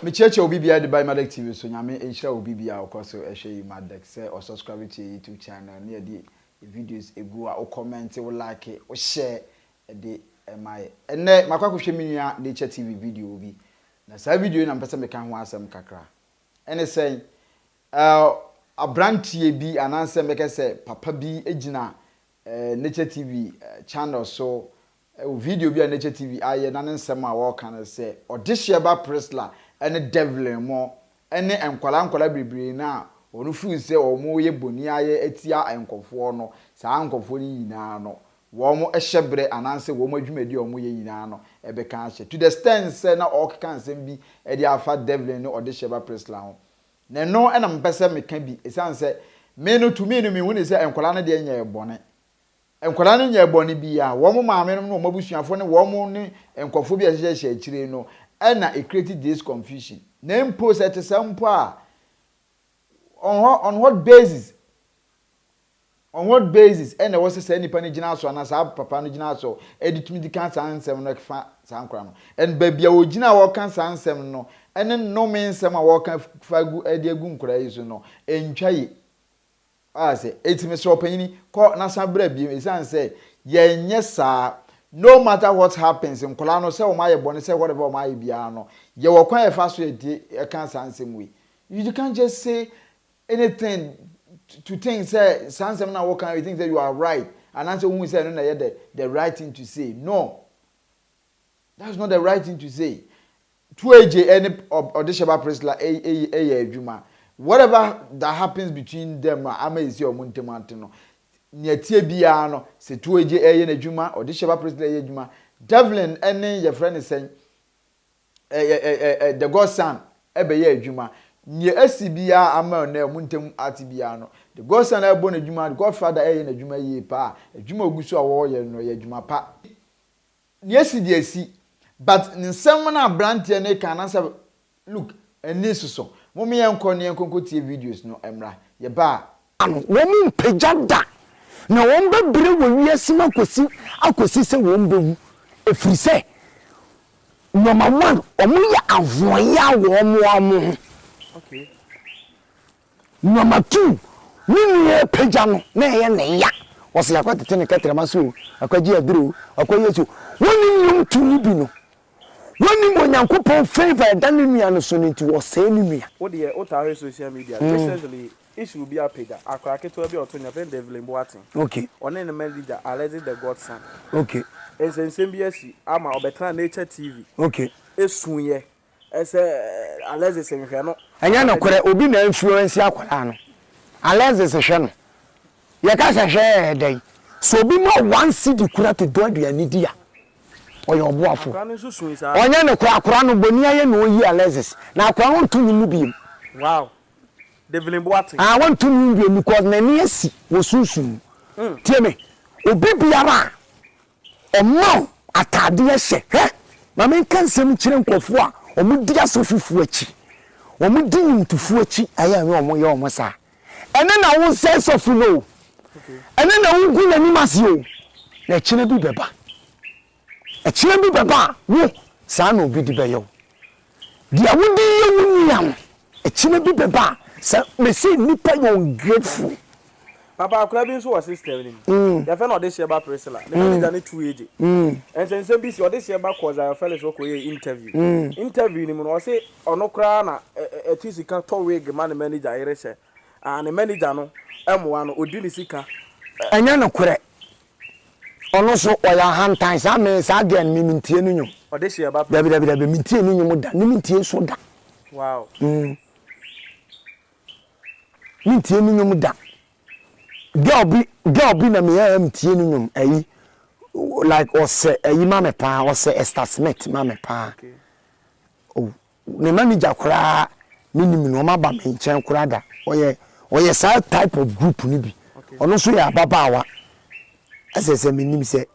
Mekyerɛkyerɛ obi biara de ba Imadec TV so. Nyame nhyira obi biara a ɔkɔ so hwɛ Imadec, sɛ ɔsubscribe to yɛ YouTube channel ne yɛde videos egu a, wo comment, wo like, wo share de ma yɛ. Ɛnnɛ makɔ akɔhwɛ me nua Nature TV video bi, na saa video yi na mepɛ sɛ meka ho asɛm kakra. Ɛne sɛn? Abranteɛ bi anaasɛ mɛka sɛ papa bi gyina Nature TV channel so wɔ video bi a Nature TV ayɛ na ne nsɛm a ɔreka no sɛ ɔdehyeɛ ba Priscilla ne Devlin mo ne nkwadaa nkwadaa bebree no a wɔn feel sɛ wɔn yɛ boni ayɛ atia nkurɔfoɔ no, saa nkurɔfoɔ no nyinaa no wɔn hyɛ berɛ anaasɛ wɔn adwumadi a wɔyɛ nyinaa no ɛbɛka ahyɛ, to the extent sɛ na ɔrekeka nsɛm bi de afa Devlin ne ɔdehyeɛ ba Priscilla ho. Na ɛno na mepɛ sɛ meka bi, ɛsiane sɛ me no, to me no, mehu ne sɛ nkwadaa no deɛ nyɛɛ bɔne. Nkwadaa no nyɛɛ bɔne biara. Wɔn maame nom ne wɔn abusuafoɔ ne wɔn ne nkurɔfoɔ bi a ɛhyehyɛhyɛ akyire no ɛna ɛcreate this confusion. Na mpo sɛ ɛte sɛ mpo a, on what basis ɛna ɛwɔ sɛ saa nipa no gyina so anaa saa papa no gyina so ɛde tumi di ka saa nsɛm no fa saa nkwadaa no? And baabi a wɔgyina a wɔka saa nsɛm no ɛne nnome nsɛm a wɔka fa gu ɛde agu nkwadaa yi so no ntwa yi a sɛ eti mesrɛ ɔpanyini, kɔ na san brɛ biem, esiane sɛ yɛnyɛ saa. No matter what happens, nkwadaa no, sɛ wɔn ayɛ bɔne, sɛ whatever wɔn ayɛ biara no, yɛwɔ kwan yɛfa so yɛde ɛka saa nsɛm wei. You can't just say anything to think sɛ saa nsɛm na wɔka, you think say you are right anaasɛ ohun sɛ ɛno na yɛ the right thing to say. No, that's not the right thing to say. 2AJ ɛne ɔdehyɛba Priscilla ɛyɛ adwuma. Whatever that happens between them a ama esi ɔmo ntɛm ante no, nea tie biara no sɛ 2AJ ɛyɛ n'adwuma, ɔdehyɛba Priscilla ɛyɛ adwuma, Devlin ɛne yɛfrɛ ne sɛn, ɛɛ ɛɛ ɛɛ the Godson ɛbɛyɛ adwuma, nea esi biara ama ɔnɛ ɔmo ntɛm ate biara no, the Godson ɛbɔ n'adwuma, the Godfather ɛyɛ n'adwuma yie paa. Adwuma ogu so a wɔreyɛ no yɛ adwuma pa. Nea esi deɛ esi, but nsɛm no aberanteɛ no ka anaasɛ, look, ani soso mo mo yɛn nkɔ ne yɛn nkɔnkɔ tie videos no mmra yɛba a. Ano wɔn mu mpagya da na wɔn bɛbrɛ wɔ wiase mu akɔsi sɛ wɔn bɛwu, efiri sɛ number one, wɔn yɛ ahoɔyɛ a wɔn mo ho. Number two, ne nua pagya no na ɛyɛ ne ya, wɔsɛ akɔ tete ne kɛtɛrɛma so o, akɔgye aduro o, akɔyɛ so wɔn ni nnwom tu ne bi no, wɔn ni Onyankopɔn favour ɛda ne nua no so no nti wɔsɛe ne nua. Wo deɛ, wotaa hwɛ social media. Recently issue bi apagya, akora ketewa bi a ɔto nnwom, yɛfrɛ no Devlin Boateng. Ɔne ne manager Alexis the Godson. Nsɛnsɛm bi asi ama ɔbɛtena Nature TV. Esuyɛ ɛsɛ Alexis nhwɛ no. Ɛnyɛ nokorɛ, obi na influence akwadaa no. Alexis hwɛ no, yɛka sɛ hwɛ ɛyɛ dɛn so obi ma 1 cedi kura to dɔ aduane di a, ɔyɛ ɔboafo. Akora no nso sui saa. Ɔnyɛ nokorɛ, akwadaa no bɔni ayɛ na ɔyi Alexis na akwadaa no nto ne mu biem. Wow, Devlin Boateng. Ah, wɔnto ne mu biem because n'ani asi wɔ sunsun mu. Tie me, obi biara a ɔma wo ataadeɛ hyɛ, hwɛ, maame, nka nsɛm kyerɛ nkurɔfoɔ a wɔn di asɔfofoɔ akyi, wɔn di nnwomtofoɔ akyi, ayɛ a wɔn yɛ wɔn saa. Ɛne na wo nsɛn sɔfo no o, ɛne na wogu n'anim ase o, na ɛkyerɛ bi bɛba, ɛkyerɛ bi bɛba a wo saa na obi de bɛyɛ wo deɛ wode yɛ wo nua no. Ɛkyerɛ bi bɛba a sɛ mesi nnipa yɛ ungrateful. Papa, akora bi nso wɔ system ni mu, yɛfɛ no ɔde hyɛ ba Priscilla, ne manager ne 2AJ. Nsɛnsɛm bi si, ɔde hyɛ ba kɔ Zion Felix hɔ kɔyɛ interview. Interview ni mu no, ɔse ɔno koraa na ɛti sika tɔ wig ma ne manager yere hyɛ ah, ne manager no ɛmoa no, odi ne sika. Ɛnyɛ nokorɛ, ɔno nso ɔyɛ ahantan saa. Me saa girl no, me mentie no nwom. Ɔde hyɛ ba. Dabi, dabi, dabi, mentie no nwom da ne mentie so da. Mentie no nwom da. Girl bi na meyɛ mentie no nwom ayi, like ɔsɛ ayi ma me paa, ɔsɛ Esther Smith ma me paa. Oh, ne manager koraa menim no, ɔma ba me nkyɛn koraa da. Ɔyɛ saa type of group no bi. Ɔno nso yɛ ababaawa, ɛsɛ sɛ menim sɛ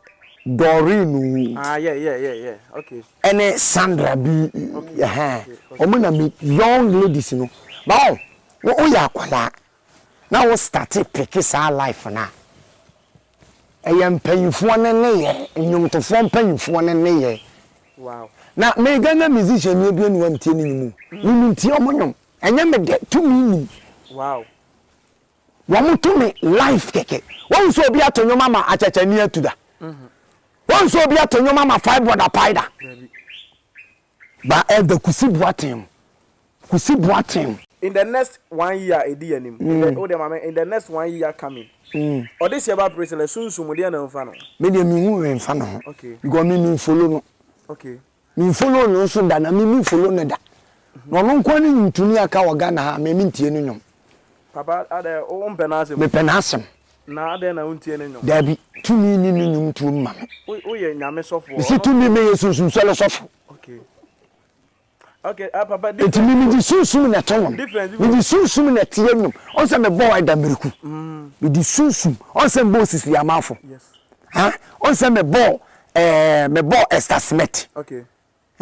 Doreen o. Ah, yeah, okay. Ɛne Sandra bi, ɛhɛn, ɔmo na mi young ladies no bawo. Wo woyɛ akwadaa na wo start pick saa life na ɛyɛ mpanyinfoɔ ne ne yɛ nnwomtofoɔ mpanyinfoɔ ne ne yɛ. Na me Ghana musician ni ebia ni hɔ a metie ne nnwom o. Me mentie ɔmo nnwom. Ɛnyɛ me dɛ, tumi nnim. Wow. Wɔn to me life kɛkɛ. Wahu sɛ obi ato nnwom ama akyɛkyɛni atu da? Wahu sɛ obi ato nnwom ama fibroid apae da? Ba Elder Kusi Boateng, Kusi Boateng. In the next one year a ɛdi anim, in the, wo deɛ ma me, in the next one year coming, ɔde hyɛ ba Priscilla sunsum deɛ na nfa no. Me deɛ me hu hwee nfa ne ho because me me nfollow no. Okay. Me nfollow no nso da na me me nfollow no da. Na ɔno nko ara ne nnwontoni aka wɔ Ghana ha a me me ntie ne nnwom. Papa adɛn wo mpɛ n'asɛm? Me pɛ n'asɛm. Na adɛn na wontie ne nnwom? Dabi, tumi nni ne nnwom tuo mu ma me. Wo woyɛ Nyame sɔfoɔ. Me se tumi me yɛ sunsum sɔre sɔfo. Okay. Okay, ah papa difference. Enti me mede sunsum na ɛto nnwom. Difference bi wɔ. Mede sunsum na ɛteɛ nnwom. Ɔn sɛ mebɔɔ Ɛda Miriku. Mede sunsum. Ɔn sɛ mebɔɔ Sisiri Amanfo. Yes. Ha? Ɔn sɛ mebɔɔ ɛɛ mebɔɔ Esther Smith. Okay.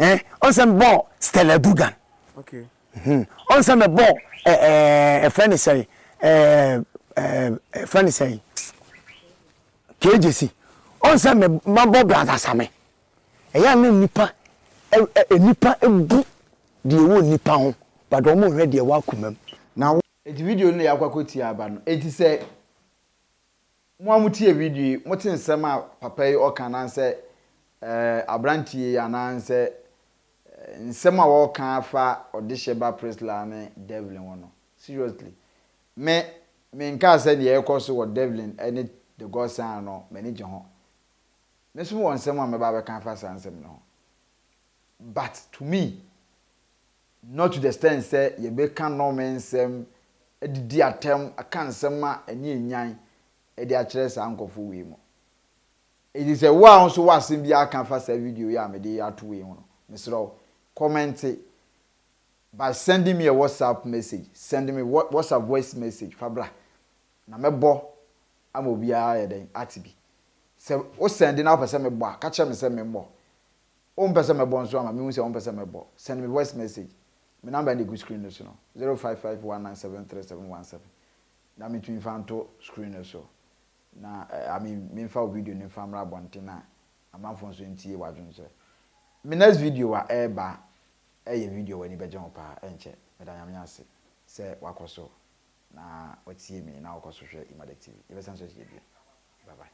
Eh? Ɔn sɛ mebɔɔ Stella Dugan. Okay. Hmm. Ɔn sɛ mebɔɔ ɛɛ ɛɛ ɛfrɛ ne sɛn ɛɛ ɛɛ ɛfrɛ ne sɛn KJC. Ɔn sɛ me mabɔ Brother Same. Ɛyɛ a na nnipa ɛ ɛ nnipa bu deɛ ɛwɔ nnipa ho but wɔn nhwɛ deɛ ɛwɔ akoma mu. Na wo. Enti video no na yɛakɔ akɔtie aba no. Enti sɛ mo a motie video yi, mote nsɛm a papa yi ɔka anaasɛ eh, aberanteɛ yi anaasɛ nsɛm a wɔreka afa ɔdehyɛ ba Priscilla ne Devlin ho no, seriously, me, menkaa sɛ deɛ ɛrekɔ so wɔ Devlin ne The God Sign no, m'ani gye ho. Me nso mewɔ nsɛm a mɛba abɛka afa saa nsɛm no ho. But to me, not to the extent sɛ yɛbɛka nnɔme nsɛm, adidi atɛm, aka nsɛm a ani nnyan de akyerɛ saa nkurɔfoɔ wei mu. Enti sɛ wo a wo nso wɔ asɛm bi aka afa saa video yi a mede ato wei ho no, mesrɛ wo, kɔmɛnte by sending me a WhatsApp message, send me WhatsApp voice message fa bra na mɛbɔ ama obiara ayɛ dɛn ate bi. Sɛ wo sɛnde na wopɛ sɛ mebɔ a, ka kyerɛ me sɛ memmɔ. Wompɛ sɛ mɛbɔ nso a, ma menhu sɛ wompɛ sɛ mɛbɔ. Sɛnde me voice message. Me number na ɛgu screen no so no, 0551973717. Na mentumi mfa nto screen no so. Na eh, I mean, memfa wo video no mfa mmra abɔnten na amanfoɔ nso ntie w'adwenkyerɛ. Me next video a ɛreba ɛyɛ video a w'ani bɛgye ho paa, ɛnkyɛ. Meda Nyame ase sɛ wakɔ so na watie me na ɔkɔ so hwɛ Imadec TV. Yɛbɛsan so ahyia bio. Bye bye.